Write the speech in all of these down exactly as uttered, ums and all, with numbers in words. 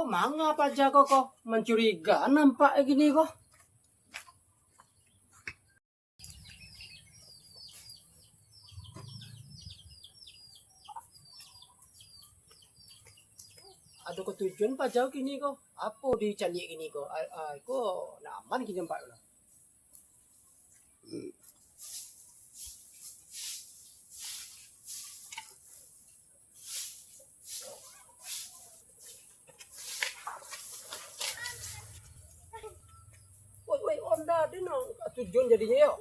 Manga paja ko, ko? Mancurigaan nampak e kini ko. Ado katujuan paja kini ko. Apo dicaliak kini ko? Ai, ai, ko nak aman kini nampak ko lah. Woi, woi, onda den no, tujuan jadinyo yo.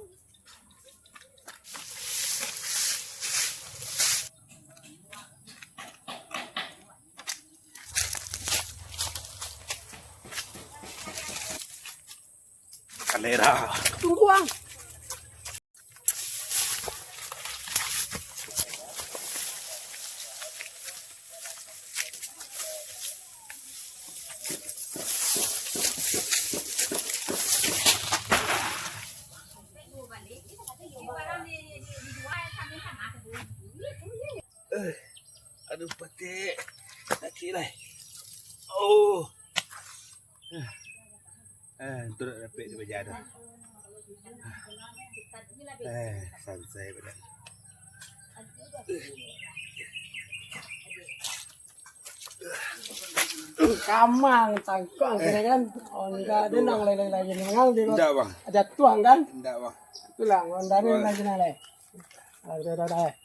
Kalera. Tunggu, Ang. Eh, aduh, patek. Sakik lai. Oh. Ah, tu nak dapik di baja tu. Eh, sansai badan. Kamang tangkok kira kan. Onda den nang lain-lain mangang di Indak, Bang. Jatuah kan? Indak, Bang. Itulah onda den Bang. Lagi nang lain. Ah, udah, udah, udah.